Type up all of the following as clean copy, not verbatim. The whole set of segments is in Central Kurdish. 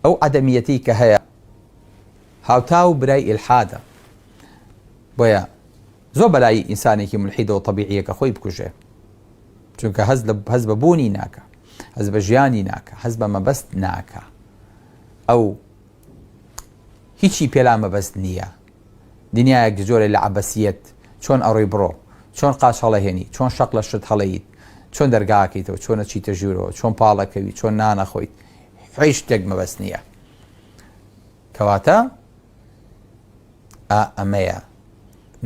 ئەو عەدەمیەتەی کە هەیە هاوتا و برای ئیلحادە. بۆیە زۆر بەلای ئینسانێکی مولحیدەوە تەبیعیە کە خۆی بکوژێ. چونکە هەست لە هەست بە بوونی ناکا، هەست بە ژیانی ناکا، هەست بە مەبەست ناکا. ئەو هیچی پێلا مەبەست نییە. دنیایەک جۆرێ لە عەبەسیەت، چۆن ئەڕۆی بڕۆ، چۆن قاچ هەڵەهێنی، چۆن شەق لە شت هەڵەیت، چۆن دەرگا ئەکەیتەوە، چۆن ئەچیتە ژوورەوە، چۆن پاڵ ئەکەوی، چۆن نان ئەخۆیت، هیچ شتێک مەبەست نییە. کەواتە ئا ئەمەیە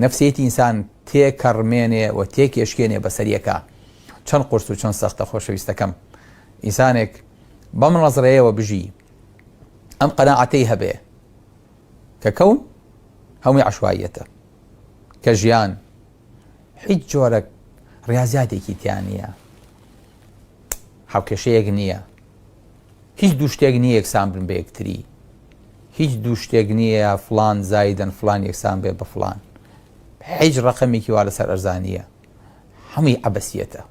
نەفسیەتی ئینسان تێکەڕمێنێ و تێکێشکێنێ بەسەر یەکا. چەند قورس و چەند سەختە خۆشەویستەکەم ئینسانێک بەم نەزرەیەوە بژی، ئەم قەناعەتەی هەبێ کە کەون هەمووی عەشواییەتە، کە ژیان هیچ جۆرە ڕیازیاتێکی تیا نییە، هاوکێشەیەک نییە، هیچ دوو شتێک نییە یەکسان بن بە یەکتری، هیچ دوو شتێک نییە فڵان زایدەن فڵان یەکسان بێ بە فڵان، هیچ ڕەقەمێکی وا لەسەر ئەرزان نییە، هەمووی عەبەسیەتە.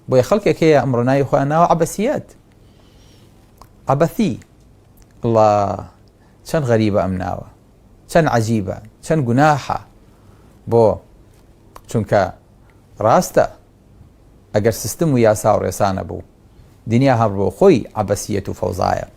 بۆیە خەڵکێک هەیە ئەمڕۆ ناوی خۆیان ناوە عەبەسیەت، عەبەثی. اللە چەند غەریبە ئەم ناوە چەند عەجیبە چەند گوناحە بۆ چونکە ڕاستە ئەگەر سیستم و یاسا و ڕێسا نەبوو دنیا هەر بۆ خۆی عەبەسیەت و فەوزایە.